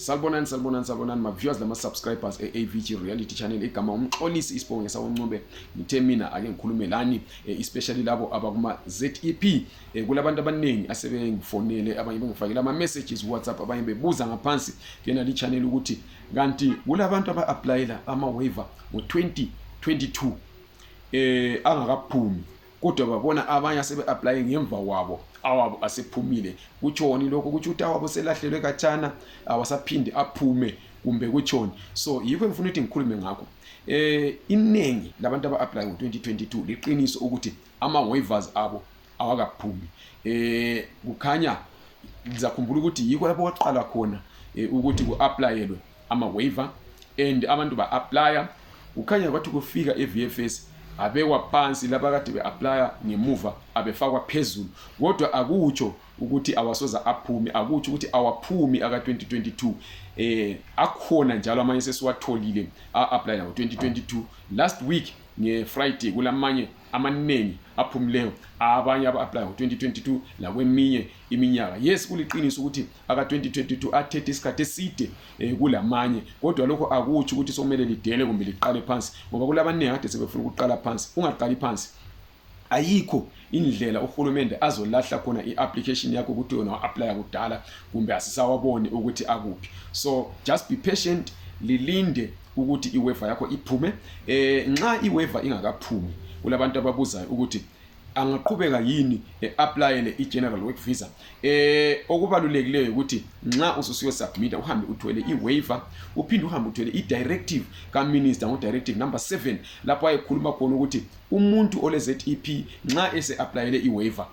Salbonani my viewers lama subscribers AVG reality channel igama umxolisi isibonge sawoncube ngithe mina ake ngikhulume lani especially labo abakuma ZEP kulabantu abaningi asebengifonele abanye bengifakela ama messages WhatsApp abanye bebuza ngaphansi kena li channel ukuthi kanti kulabantu aba applyela ama waiver ngo2022 angakaphumi kodwa babona abanye asebe apply ngemva wabo awabo asephumile kutshoni lokho kuthi utawabo selahlelwe kathana awasaphindi aphume kumbe kutshoni. So yikho ngifuna ukuthi ngikhulume ngakho inengi labantu aba apply ngo2022 liqiniso ukuthi ama waivers abo awakaphumi. Kukhanya ngizakhumbula ukuthi yikho lapho kwaqala khona ukuthi ku-applyelwe ama waiver and abantu ba applya kukhanya kwathi kufika eVFS abekwa phansi laba kade beapply ngemuva abefakwa phezulu kodwa akutsho ukuthi awasoza aphume, akutsho ukuthi awaphumi aka 2022. Akhona njalo amanye sesiwatholile a-apply ngo2022 last week ngeFriday kulamanye amanengi aphumileyo abanye aba-apply ngo2022 lakweminye iminyaka. Yes kuliqiniso ukuthi aka 2022 athethe isikhathi eside kulamanye kodwa lokho akutsho ukuthi sokumele lidele kumbe liqale phansi ngoba kulabanengi kade sebefuna ukuqala phansi. Ungaqali phansi ayikho indlela uhulumende azolahla khona i-application yakho ukuthi wena apply kudala kumbe asisawabone ukuthi akuphi. So just be patient, lilinde ukuthi iwaiver yakho iphume. Nxa iwaiver ingakaphumi kulabantu ababuzayo ukuthi angaqhubeka yini applyele i-general work visa. Okubalulekileyo ukuthi nxa ususiyo submit uhambe uthwele iwaiver uphinde uhambe uthwele i-directive ka-minister ngo-directive number 7 lapho ayekhuluma khona ukuthi umuntu ole ZEP nxa ese-applyele iwaiver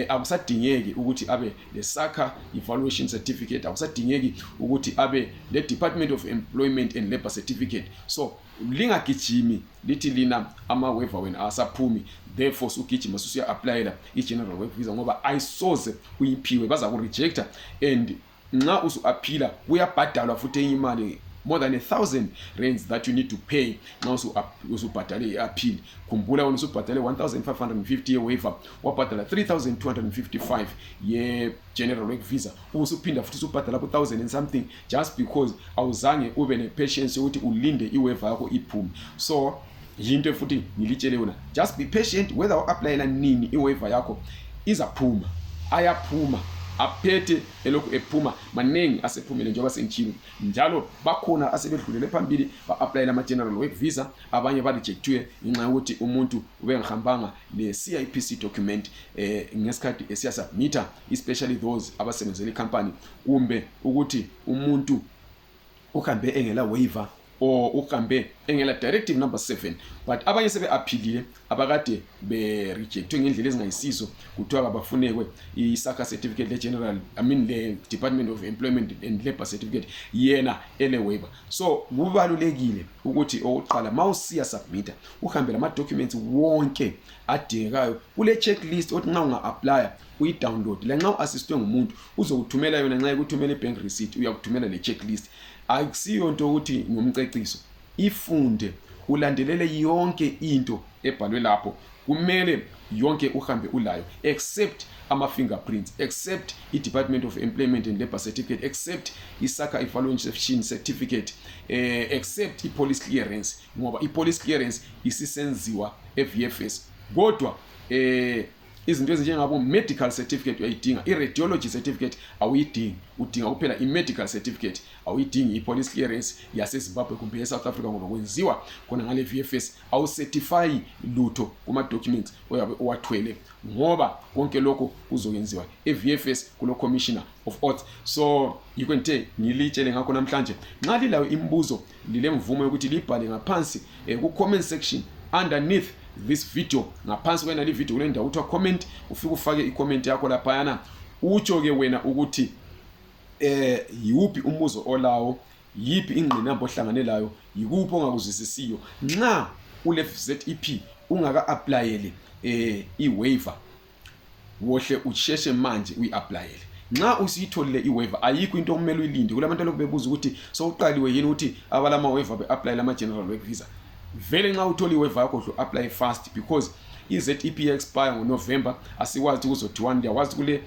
akusadingeki ukuthi abe le SACA evaluation certificate, akusadingeki ukuthi abe le Department of Employment and Labour certificate. So lingagijimi lithi lina ama waiver wena asaphumi therefore sugijima susiya applyela i-general work visa ngoba ayisoze uyiphiwe baza ku rejecta and nxa usu appeala uyabhadalwa futhi imali more than 1,000 rands that you need to pay nxa usubhadale i-appeal. Khumbula wena usubhadale 1,550 ye-waiver wabhadala 3,255 ye-general work visa usuphinda futhi usubhadala 1,000 and something just because awuzange ube ne-patience yokuthi ulinde i-waiver yakho iphume. So yinto futhi ngilitshele yona, just be patient whether u-applyela nini i-waiver yakho izaphuma. Ayaphuma aphethe elokhu ephuma manengi asephumile njengoba sengitshilo njalo bakhona asebedlulele phambili ba-applyela ama-general work visa abanye ba-rejectwe ngenxa yokuthi umuntu ubengahambanga le-CIPC document ngesikhathi esiyasubmita especially those abasebenzela i-company kumbe ukuthi umuntu uhambe engela waiver or uhambe engela directive number 7 but abanye sebe-appealile abakade be-rejectwe ngendlela ezingayisizo kuthiwa kabafunekwe i-SACA certificate le-general le Department of Employment and Labour certificate yena ele waiver. So kubalulekile ukuthi oqala mawusiya submita uhambe lama-documents wonke adingekayo kule checklist othi nxa unga-applya uyi-download la nxa u-assistwe ngumuntu uzokuthumela yona nxa ekuthumela i-bank receipt uyakuthumela le checklist. Akusiyo nto ukuthi ngomceciso, ifunde ulandelele yonke into ebhalwe lapho. Kumele yonke uhambe ulayo except ama fingerprints, except i-Department of Employment and Labour certificate, except i-SACA evaluation certificate, except i-police clearance ngoba i-police clearance isisenziwa eVFS kodwa izinto ezinjengabo medical certificate uyayidinga, i-radiology certificate awuyidingi, udinga kuphela i-medical certificate, awuyidingi i-police clearance yaseZimbabwe kumbe eSouth Africa ngoba kwenziwa khona ngale VFS. Awucertify lutho kuma-documents oyabe uwathwele ngoba konke lokho kuzokwenziwa eVFS kulo Commissioner of Oath. So yikho ngithe ngilitshele ngakho namhlanje nxa lilayo imibuzo lile mvumo yokuthi libhale ngaphansi ku-comment section underneath this video. Ngaphansi kwena li video kule ndawo uthiwa comment, ufike ufake i-comment yakho laphayana utsho ke wena ukuthi yiwuphi umbuzo olawo, yipi ingqinamba ohlanganelayo, yikuphi ongakuzwisisiyo. Nxa ule ZEP ungaka-applyele i-waiver wohle usheshe manje uyi-applyele. Nxa usiyitholile i-waiver ayikho into okumele uyilinde. Kulabantu lokho bebuza ukuthi sowuqaliwe yini ukuthi abalama waiver be-applyela ama-general work visa. Vele nxa uthola i-waiver yakho hlo apply fast because i-ZEP expire ngoNovember. Asiwazi ukuthi kuzothiwani, ndiyawazi kule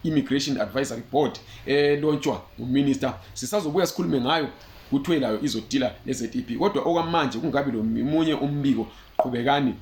Immigration Advisory Board lontshwa nguminister. Sisazobuya sikhulume ngayo kuthiwe layo izodila le-ZEP. Kodwa okwamanje kungabi lomunye umbiko, qhubekani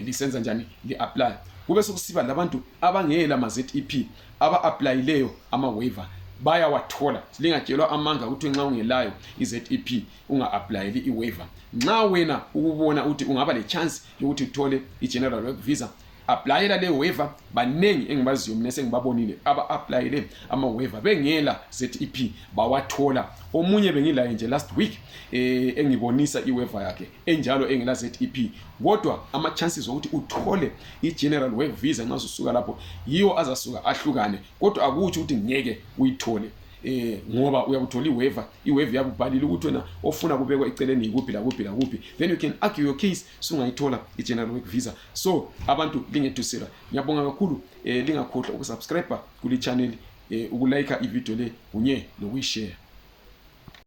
lisenza njani li-apply. Kube sokusiba labantu abangela ama-ZEP aba-applayileyo ama-waiver bayawathola. Lingatshelwa amanga ukuthi nxa ungelayo i-ZEP unga-applyeli i-waiver. Nxa wena ukubona ukuthi ungaba le chance yokuthi uthole i-General Work Visa, applyela le waiver. Banengi engibaziyo mina sengibabonile aba-applyele ama-waiver bengela ZEP bawathola. Omunye bengilaye nje last week engibonisa i-waiver yakhe enjalo engela ZEP, kodwa ama-chances wokuthi uthole i-General Work Visa nxa usuka lapho yiwo azasuka ahlukane, kodwa akutsho ukuthi ngeke uyithole ngoba uyakuthola i-waiver yakubhalile ukuthi wena ofuna kubekwa eceleni ikuphi lakuphi lakuphi, then you can argue your case sungayithola i-General Work Visa. So abantu lingethuselwa. Ngiyabonga kakhulu, lingakhohlwa ukusubscribe kuli channel, ukulike ivideo le kunye nokuyishare.